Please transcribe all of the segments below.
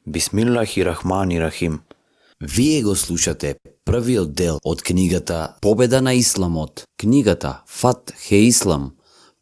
Бисмиллахи-рахмани-рахим. Вие го слушате првиот дел од книгата Победа на исламот. Книгата Фат Хе Ислам,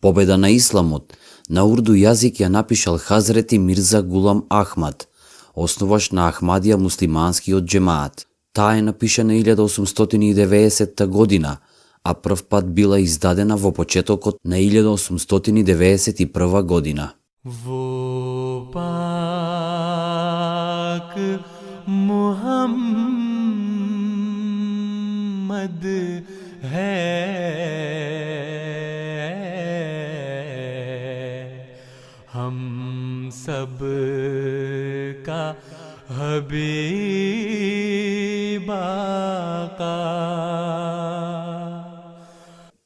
Победа на исламот, на урду јазик ја напишал Хазрети Мирза Гулам Ахмад, основаш на Ахмадија муслиманскиот џемаат. Таа е напишана 1890 година, а прв пат била издадена во почетокот на 1891 година. वो पाक मुहम्मद है हम सब का हबीब आका.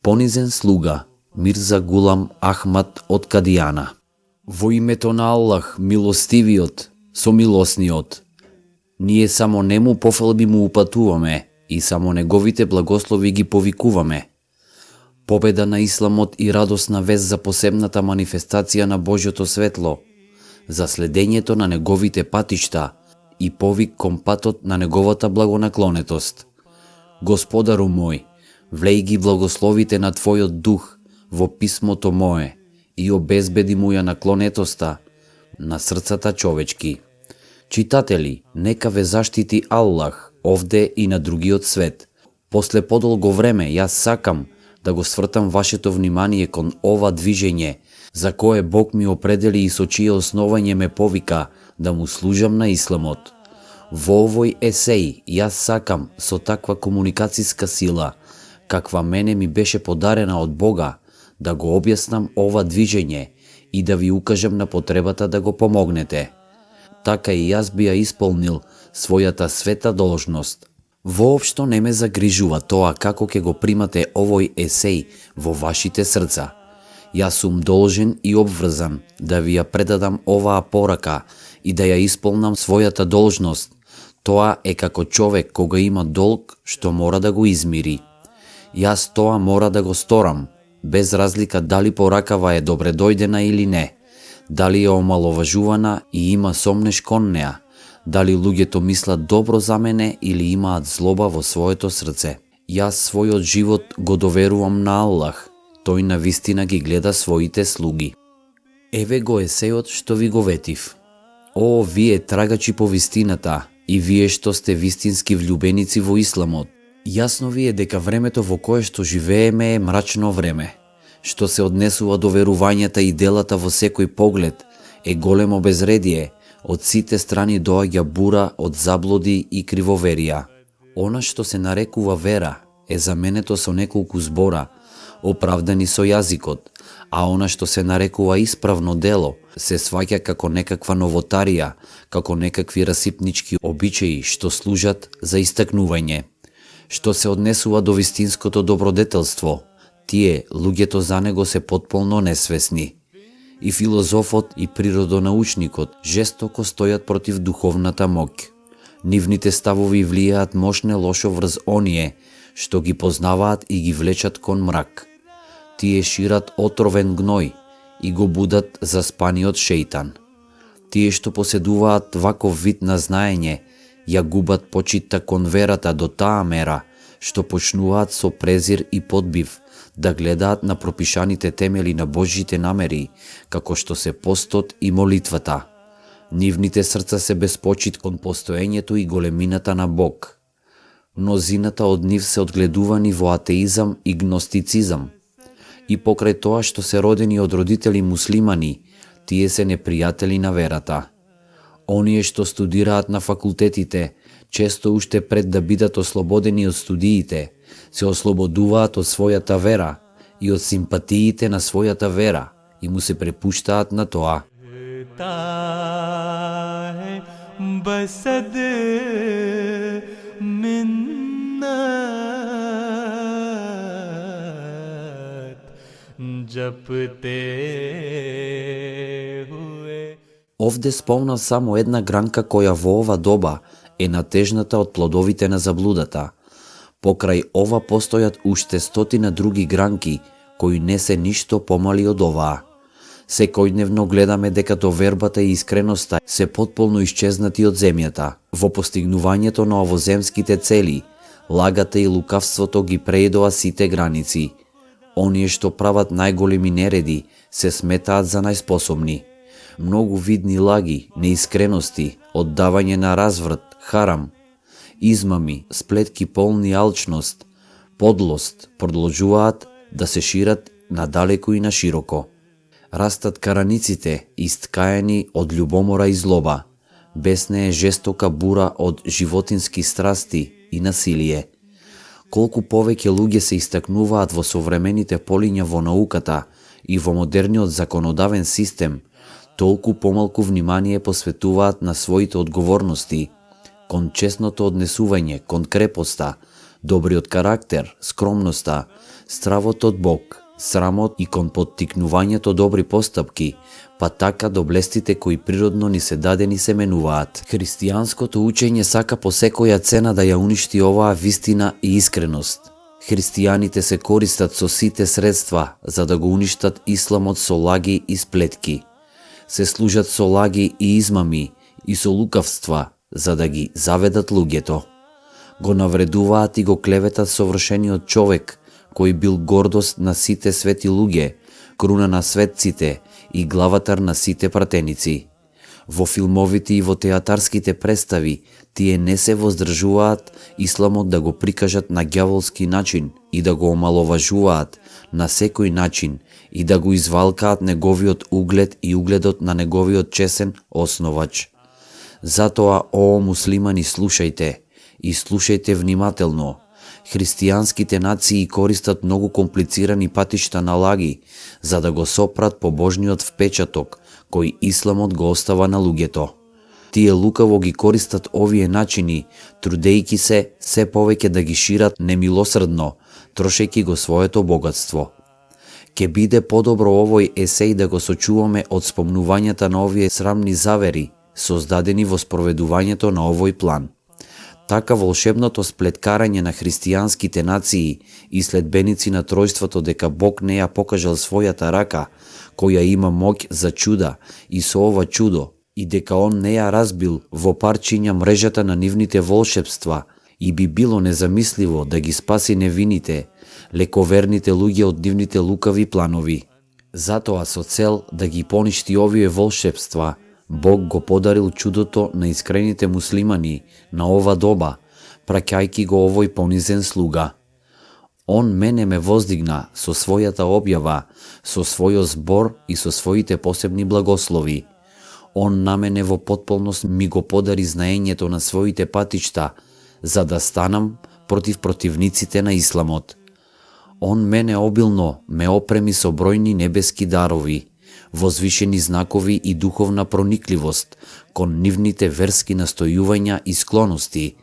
Понизен слуга Мирза Гулам Ахмад од Кадијана. Во името на Аллах, милостивиот, somilosниот, ние само нему пофалби му упатуваме и само неговите благослови ги повикуваме. Победа на исламот и радосна вест за посебната манифестација на Божјото светло, за следењето на неговите патишта и повик кон патот на неговата благонаклонетост. Господару мој, влеј ги благословите на Твојот дух во писмото мое и обезбеди му ја наклонетоста на срцата човечки. Читатели, нека ве заштити Аллах овде и на другиот свет. После подолго време јас сакам да го свртам вашето внимание кон ова движење за кое Бог ми определи и со чие основање ме повика да му служам на исламот. Во овој есеј јас сакам со таква комуникацијска сила, каква мене ми беше подарена од Бога, да го објаснам ова движење и да ви укажам на потребата да го помогнете. Така и јас би ја исполнил својата света должност. Воопшто не ме загрижува тоа како ќе го примате овој есеј во вашите срца. Јас сум должен и обврзан да ви ја предадам оваа порака и да ја исполнам својата должност. Тоа е како човек кога има долг што мора да го измири. Јас тоа мора да го сторам, без разлика дали поракава е добредојдена или не, дали е омаловажувана и има сомнеш кон неа, дали луѓето мислат добро за мене или имаат злоба во своето срце. Јас својот живот го доверувам на Аллах, тој на вистина ги гледа своите слуги. Еве го есејот што ви го ветив. О, вие трагачи по вистината и вие што сте вистински влюбеници во исламот, јасно ви е дека времето во кое што живееме е мрачно време. Што се однесува до верувањата и делата во секој поглед, е големо безредие, од сите страни доаѓа бура од заблуди и кривоверија. Она што се нарекува вера е заменето со неколку збора, оправдани со јазикот, а она што се нарекува исправно дело се сваќа како некаква новотарија, како некакви расипнички обичаи што служат за истакнување. Што се однесува до вистинското добродетелство, тие, луѓето за него се потполно несвесни. И филозофот и природонаучникот жестоко стојат против духовната моќ. Нивните ставови влијаат мощне лошо врз оние што ги познаваат и ги влечат кон мрак. Тие шират отровен гној и го будат заспаниот шејтан. Тие што поседуваат ваков вид на знаење ја губат почитта кон верата до таа мера што почнуваат со презир и подбив да гледаат на пропишаните темели на Божјите намери, како што се постот и молитвата. Нивните срца се без почит кон постоењето и големината на Бог. Мнозината од нив се одгледувани во атеизам и гностицизам. И покрај тоа што се родени од родители муслимани, тие се непријатели на верата. Оние што студираат на факултетите, често уште пред да бидат ослободени од студиите, се ослободуваат од својата вера и од симпатиите на својата вера и му се препуштаат на тоа. Овде спомнав само една гранка која во ова доба е натежната од плодовите на заблудата. Покрај ова постојат уште стотина други гранки, кои не се ништо помали од оваа. Секојдневно гледаме дека довербата и искреноста се потполно исчезнати од земјата. Во постигнувањето на овоземските цели, лагата и лукавството ги преидоа сите граници. Оние што прават најголеми нереди се сметаат за најспособни. Многу видни лаги, неискрености, оддавање на разврат, харам, измами, сплетки полни алчност, подлост продолжуваат да се шират надалеку и на широко. Растат караниците, исткаени од љубомора и злоба. Бесне е жестока бура од животински страсти и насилие. Колку повеќе луѓе се истакнуваат во современите полиња во науката и во модерниот законодавен систем, толку помалку внимание посветуваат на своите одговорности, кон честното однесување, кон крепоста, добриот карактер, скромноста, стравот од Бог, срамот и кон поттикнувањето добри постапки, па така доблестите кои природно ни се дадени се менуваат. Христијанското учење сака по секоја цена да ја уништи оваа вистина и искреност. Христијаните се користат со сите средства за да го уништат исламот со лаги и сплетки. Се служат со лаги и измами и со лукавства за да ги заведат луѓето. Го навредуваат и го клеветат совршениот човек, кој бил гордост на сите свети луѓе, круна на светците и главатар на сите пратеници. Во филмовите и во театарските представи тие не се воздржуваат исламот да го прикажат на ѓаволски начин и да го омаловажуваат на секој начин и да го извалкаат неговиот углед и угледот на неговиот чесен основач. Затоа, о муслимани, слушајте и слушајте внимателно. Христијанските нации користат многу комплицирани патишта на лаги за да го сопрат побожниот впечаток кој исламот го остава на луѓето. Тие лукаво ги користат овие начини, трудејќи се повеќе да ги шират немилосрдно, трошејќи го своето богатство. Ке биде подобро овој есеј да го сочуваме од спомнувањата на овие срамни завери, создадени во спроведувањето на овој план. Така волшебното сплеткарање на христијанските нации и следбеници на тројството дека Бог не ја покажал својата рака, која има моќ за чуда и со ова чудо, и дека он не ја разбил во парчиња мрежата на нивните волшебства и би било незамисливо да ги спаси невините, лековерните луѓе од нивните лукави планови. Затоа со цел да ги поништи овие волшебства, Бог го подарил чудото на искрените муслимани на ова доба, праќајќи го овој понизен слуга. Он мене ме воздигна со својата објава, со својот збор и со своите посебни благослови. Он на мене во потполност ми го подари знаењето на своите патишта, за да станам против противниците на исламот. Он мене обилно ме опреми со бројни небески дарови, возвишени знакови и духовна проникливост кон нивните верски настојувања и склоности,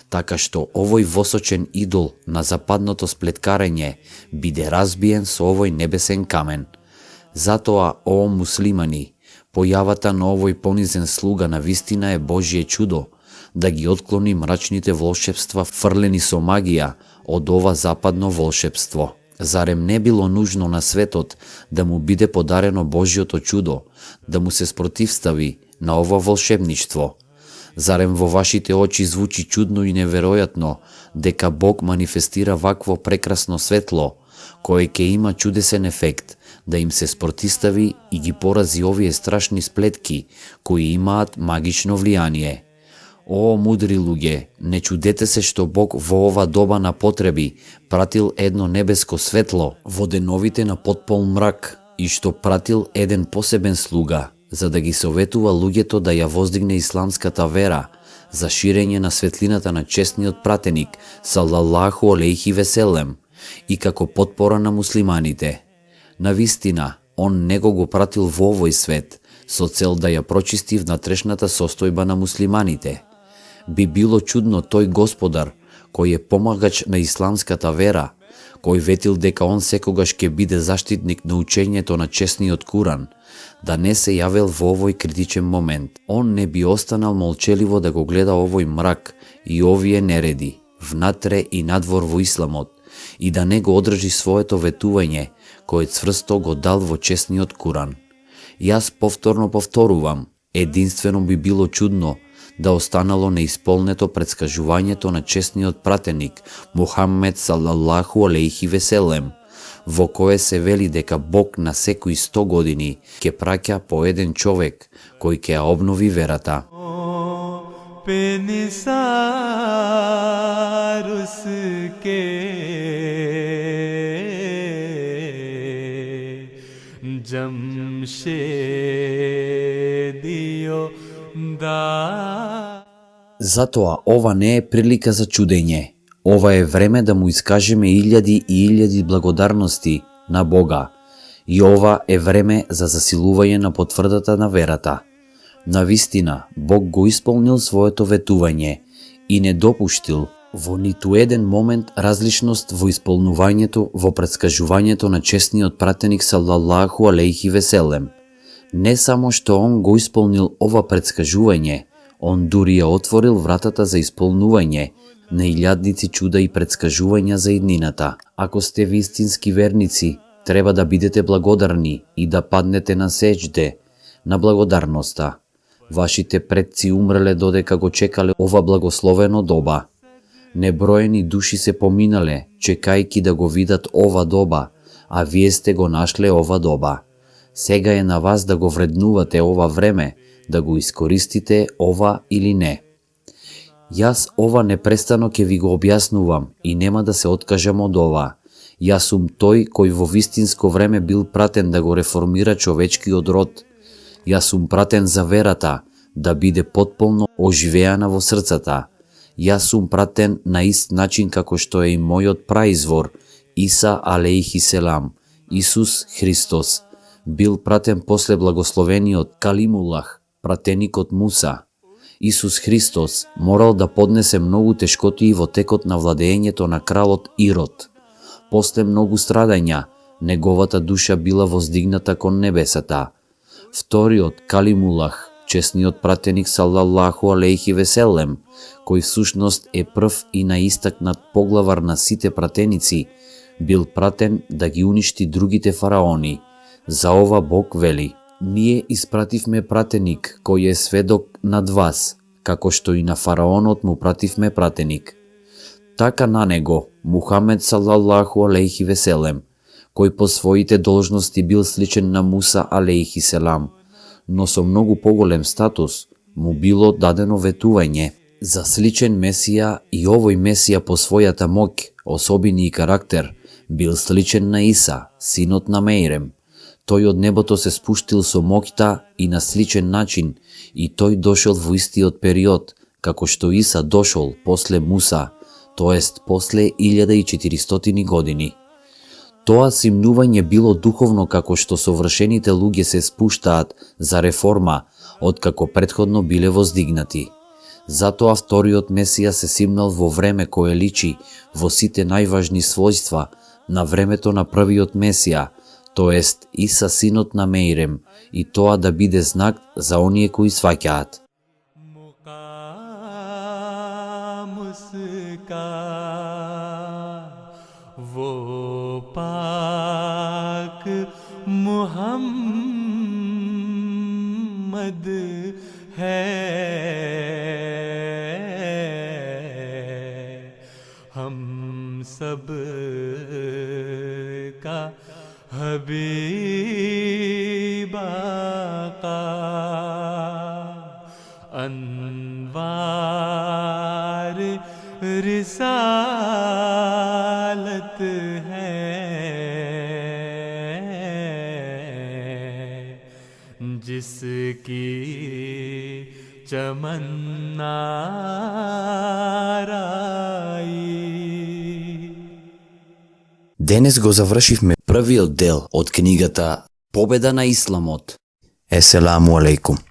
така што овој восочен идол на западното сплеткарење биде разбиен со овој небесен камен. Затоа, о муслимани, појавата на овој понизен слуга на вистина е Божје чудо, да ги отклони мрачните волшебства фрлени со магија од ова западно волшебство. Зарем не било нужно на светот да му биде подарено Божјото чудо, да му се спротивстави на ова волшебништво? Зарем во вашите очи звучи чудно и неверојатно дека Бог манифестира вакво прекрасно светло, кое ќе има чудесен ефект да им се спротивстави и ги порази овие страшни сплетки кои имаат магично влијание? О, мудри луѓе, не чудете се што Бог во ова доба на потреби пратил едно небеско светло во деновите на потпол мрак и што пратил еден посебен слуга за да ги советува луѓето да ја воздигне исламската вера, за ширење на светлината на честниот пратеник салаллаху алейхи веселем и како потпора на муслиманите. Навистина, он него го пратил во овој свет со цел да ја прочисти внатрешната состојба на муслиманите. Би било чудно тој Господар, кој е помагач на исламската вера, кој ветил дека он секогаш ќе биде заштитник на учењето на честниот Куран, да не се јавил во овој критичен момент. Он не би останал молчеливо да го гледа овој мрак и овие нереди, внатре и надвор во исламот, и да не го одржи своето ветување, кое цврсто го дал во честниот Куран. Јас повторно повторувам, единствено би било чудно да останало неисполнето предскажувањето на чесниот пратеник Мухамед салалаху алейхи веселем, во кое се вели дека Бог на секои 100 години ќе праќа по еден човек кој ќе ја обнови верата. पे निसार उसके जमशेदियो दा Затоа ова не е прилика за чудење. Ова е време да му искажеме илјади и илјади благодарности на Бога. И ова е време за засилување на потврдата на верата. Навистина, Бог го исполнил своето ветување и не допуштил во ниту еден момент различност во исполнувањето, во предскажувањето на честниот пратеник салалаху алейхи веселем. Не само што он го исполнил ова предскажување, он дури ја отворил вратата за исполнување на илјадници чуда и предскажувања за иднината. Ако сте вистински верници, треба да бидете благодарни и да паднете на сеџде, на благодарноста. Вашите предци умреле додека го чекале ова благословено доба. Неброени души се поминале, чекајки да го видат ова доба, а вие сте го нашле ова доба. Сега е на вас да го вреднувате ова време, да го искористите ова или не. Јас ова непрестано ќе ви го објаснувам и нема да се откажам од ова. Јас сум тој кој во вистинско време бил пратен да го реформира човечкиот род. Јас сум пратен за верата, да биде потполно оживеана во срцата. Јас сум пратен на ист начин како што е и мојот праизвор, Иса алейхи селам, Исус Христос. Бил пратен после благословениот Калимулах, пратеникот Муса. Исус Христос морал да поднесе многу тешкотии во текот на владеењето на кралот Ирод. После многу страдања, неговата душа била воздигната кон небесата. Вториот Калимулах, честниот пратеник салалаху алейхи веселем, кој всушност е прв и наистакнат поглавар на сите пратеници, бил пратен да ги уништи другите фараони. За ова Бог вели: ние испративме пратеник кој е сведок над вас, како што и на фараонот му пративме пратеник. Така на него, Мухамед салалаху алейхи веселем, кој по своите должности бил сличен на Муса алейхи селам, но со многу поголем статус, му било дадено ветување за сличен Месија и овој Месија по својата моќ, особини и карактер, бил сличен на Иса, синот на Мејрем. Тој од небото се спуштил со моќта и на сличен начин, и тој дошол во истиот период, како што Иса дошол после Муса, тоест после 1400 години. Тоа симнување било духовно како што совршените луѓе се спуштаат за реформа, откако претходно биле воздигнати. Затоа вториот Месија се симнал во време кое личи во сите најважни својства на времето на првиот Месија, тоест Иса синот на Мејрем, и тоа да биде знак за оние кои сваќаат. वो पाक मुहम्मद है, हम सब का हबीब आका, अनवार रिसालत है, जिसकी चमन नाराई. Денес го завршивме првиот дел од книгата Победа на Исламот. Еселаму алейкум.